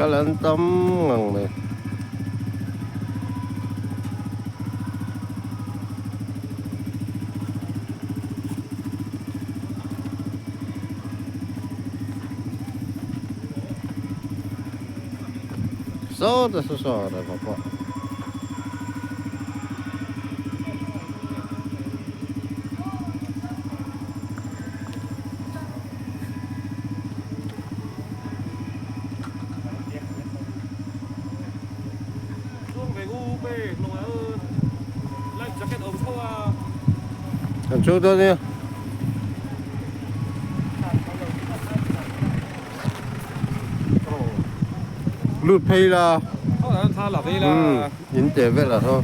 Kal an tam ngang mai. Saw ta saw saw reva pawh. An chu dawn nia. Lut phei la. In teh vel ah saw.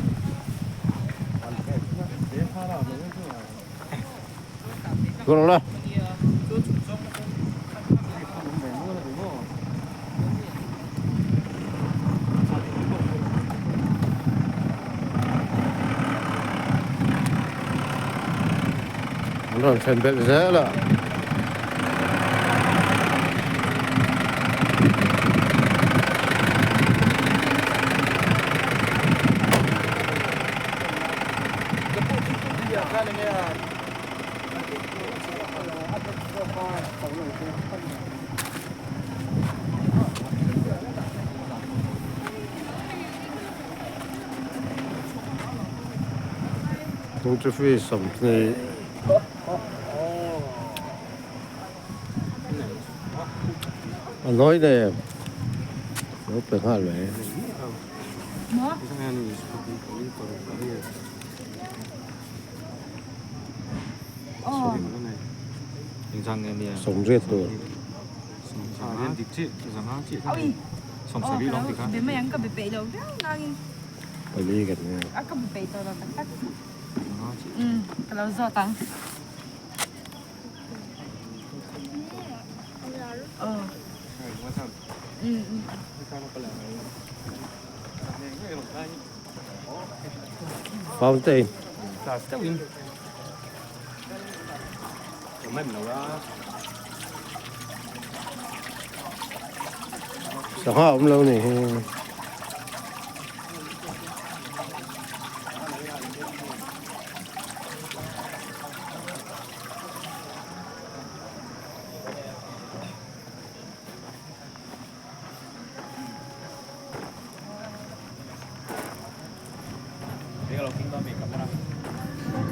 Kawng la. An rawn thlen belh zel a. Entry fee 20 a nawi nen lo pe nghal mai. Sawmriat tur. Pali kan nia. Fountain. Sangha awm lo ni hi.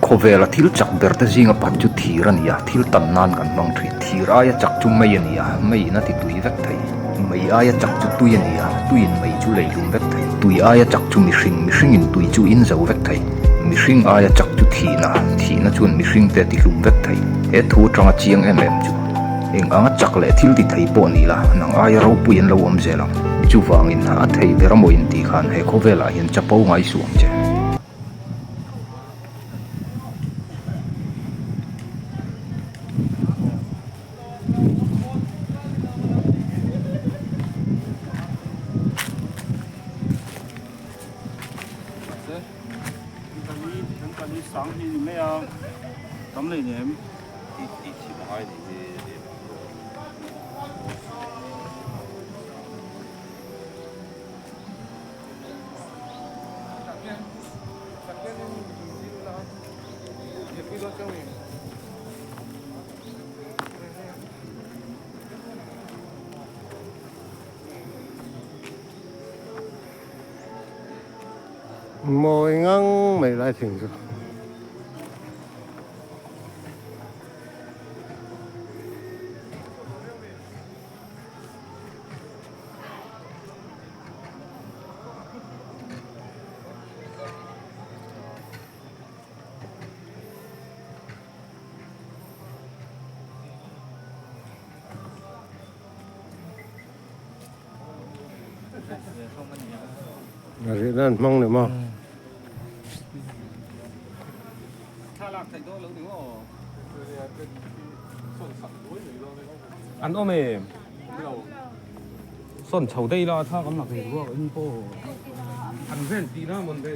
Khawvela thil chak ber te zinga pakhat chu thir a ni a, thil tan nan kan hmang thin. Thir aia chak chu mei a ni a, meiin a ti tui vek thei. Mei aia chak chu tui a ni a, tuiin mei chu lei hlum vek thei. Tui aia chak chu mihring, mihringin tui chu in zo vek thei. Mihring aia chak chu thihna, thihna chuan mihring te a ti hlum vek thei. He thu atanga chiang em em chu. Eng anga chak leh thil ti thei pawh ni la, nang aia ropui an lo awm zel ang. Chuvangin, a thei ber amaw intih khan he khawvelah hian chapo ngai suh ang che. Mawi ngang mai lai thing chu. A rihna an hmang ni maw? An awm em? Sawn chho daih la thla kan lak thei ruak in pawh an vel tihna mawn ve.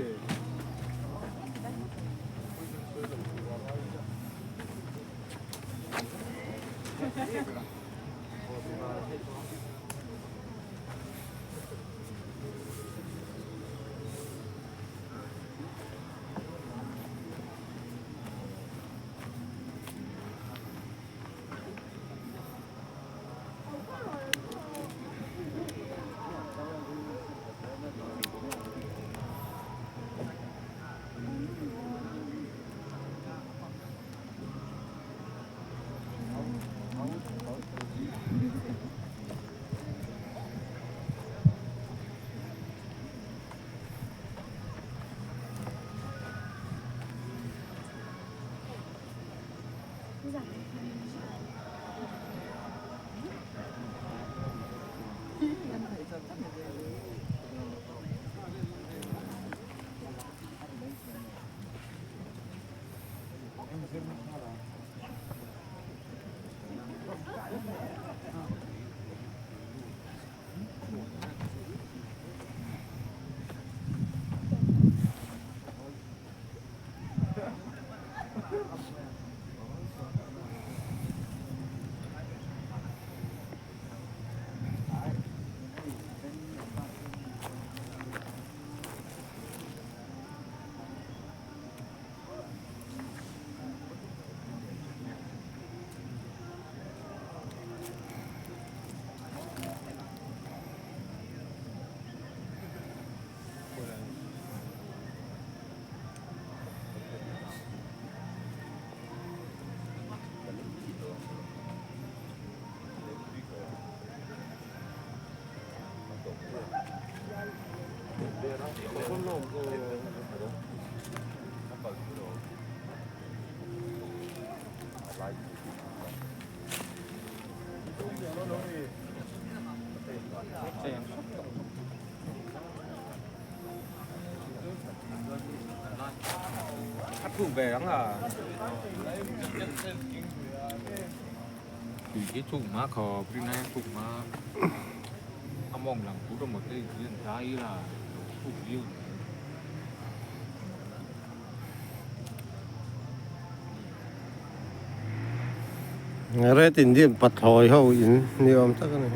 Red Indian pathlawi ho in ni awm tak a ni.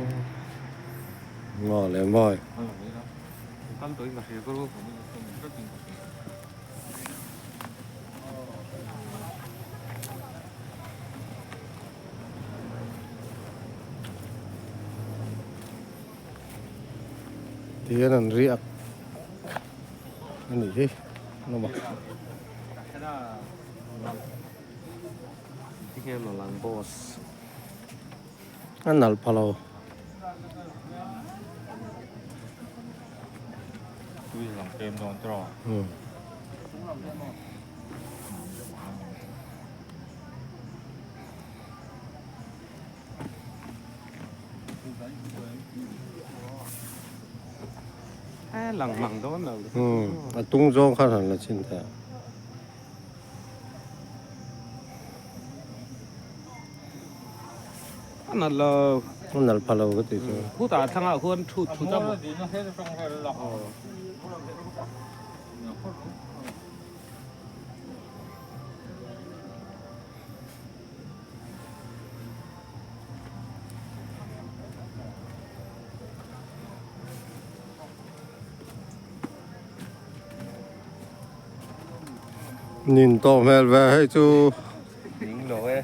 Maw le mawi. Tihian an riak a nih hi lawm a. A nalh pha lo. A tung zawng khan han la chhin thei a. A nalh pha lo ka tih chu. Nin tawh hmel ve hei chu. Ning lo e.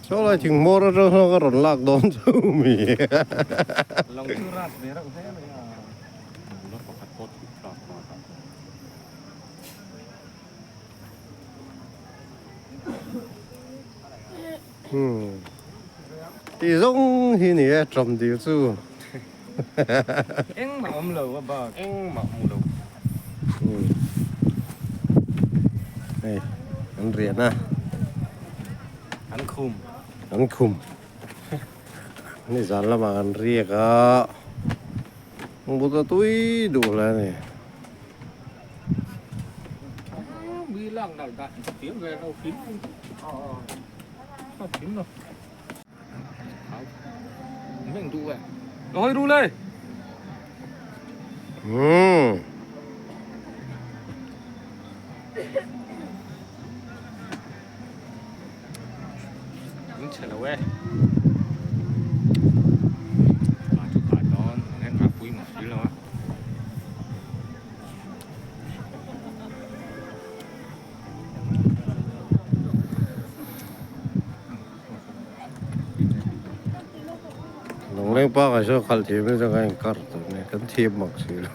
Saw lai thing hmawr atang sawn ka rawn lak dawn chu mi. Hmm. Ti zawng hi ni e tawm dil chu. Engmah awm lo a bak. Engmah hmu lo. Hmm. Hei, an rian a. An khum. An khum. Ni zan lamah an riak a. Mut a tui duh hle a ni. Umm. Lungleng park ah sawn khalh thiam hi chuan kan inkar tawh a ni kan thiam mak si lo.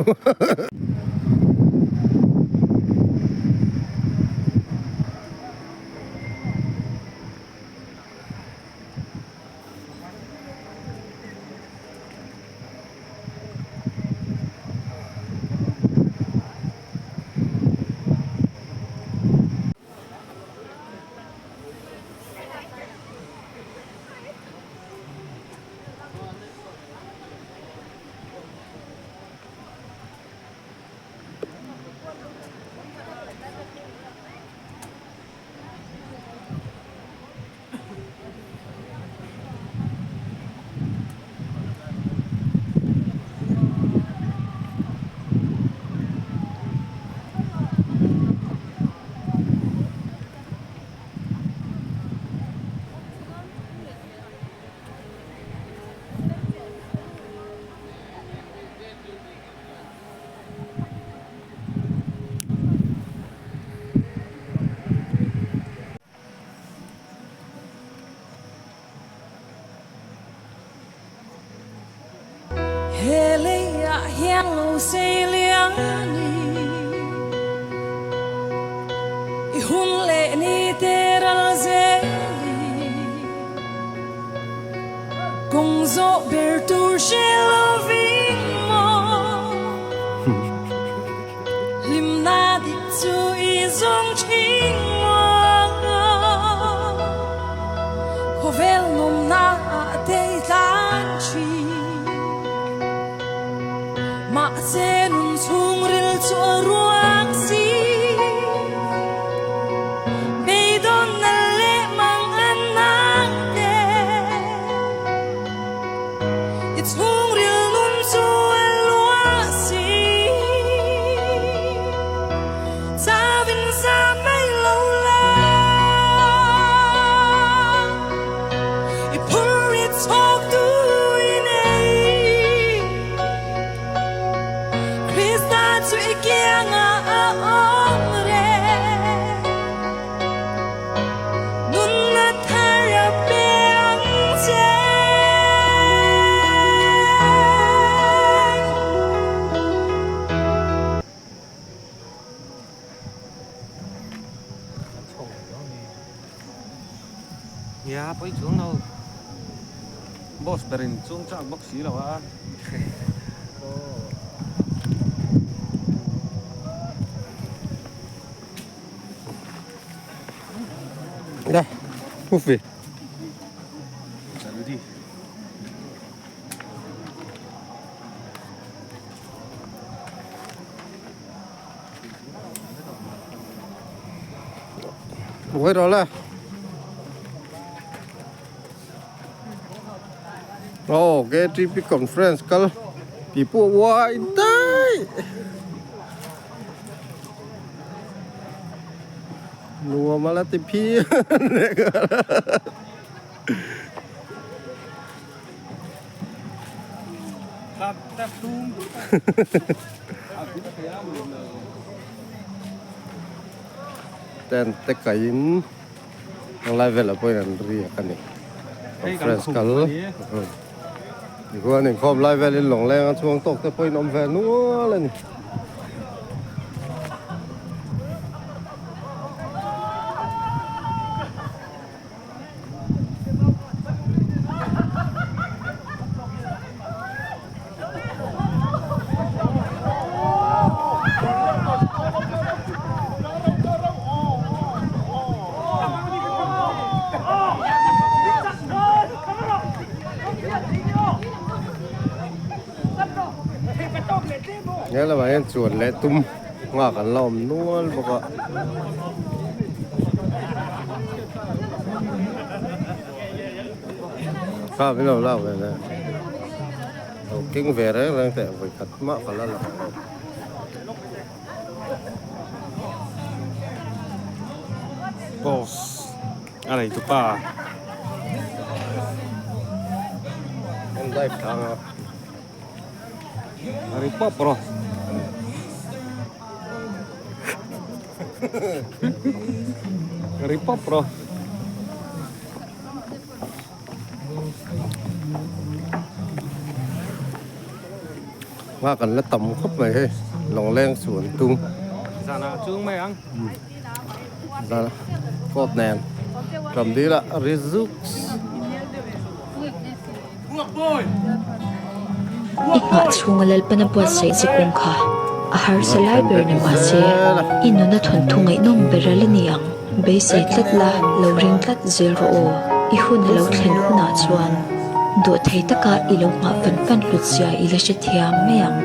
Nia pawi chuang lo boss berin chung chak bawk si lo a. Dah, move. Buai rawh le. Oh, KTP conference kal tih pawh uai daih. Nuam a la ti phian Tent te kaiin a lai velah pawhin an riak a ni conference kal tichuan inkhawm lai velin lawngleng a chhuang tawk te pawhin awm ve nual a ni. Helamah hian chuan leh tum nghak an la awm nual bawk a. Kha min lo lak ve le. Lo keng ve reng reng teh vawi khat mah ka la lang lo. Boss a nei tu pa. En live thang a. A ri pawp rawh. A ri pawp rawh. Nghak an la tam khawp mai hei lawngleng chu an tum. Zanah chung mai ang. Zanah coat nen ram dil ah ri zuks. I nghah chhunga Lalpana buatsaih che kawng kha a harsa lai ber ni mahse i nuna thawnthu ngaihnawm ber a la ni ang. Beisei tlat la, lo ring tlat zel rawh aw. I hun a lo thlen hunah chuan dawhthei taka i lo nghah fan fan hlut zia i la hrethiam mai ang.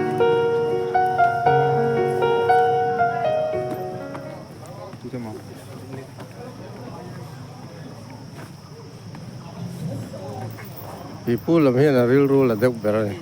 Pipu lam hian a rilru la deuh ber a ni.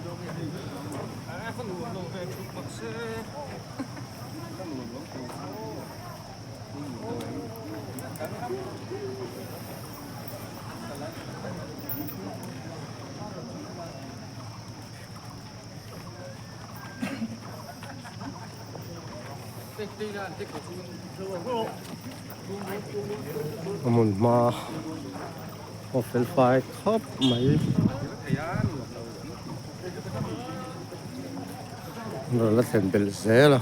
A hmun hma a fel fai khawp mai. An rawn la thlen belh zel a.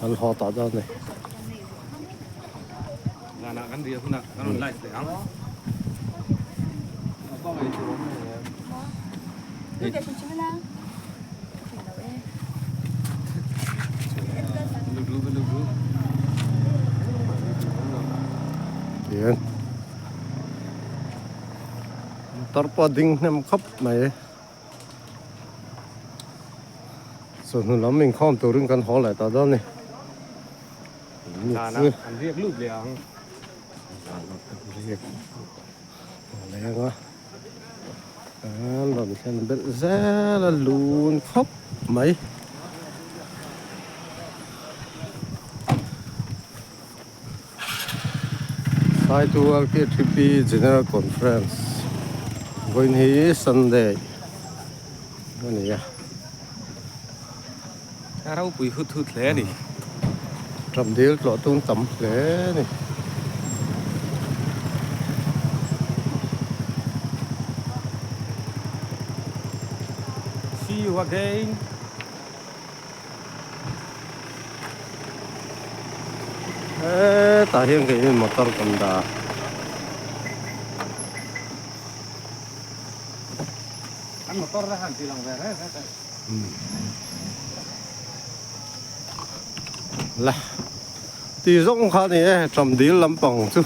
An haw tawh dawn a ni. Zanah kan riah hunah kan rawn live leh ang. Tihian motor pawh a ding hnem khawp mai. Chawhnu lam inkhawm turin kan haw leh tawh dawn a ni. Zanah an riak lut leh ang. Zanah an riak leh ang a. An rawn thlen belh zel a lun khawp mai. Saitu LKTP General Conference vawiin hi Sunday a ni a. A ropui hut hut hle a ni. Ram dil tlawh tum tam hle a ni. See you again. Hetah hian kei hian motor kan dah a. An motor te han ti lang ve reng reng. La ti zawng kha ni e ṭam dil lampang chu.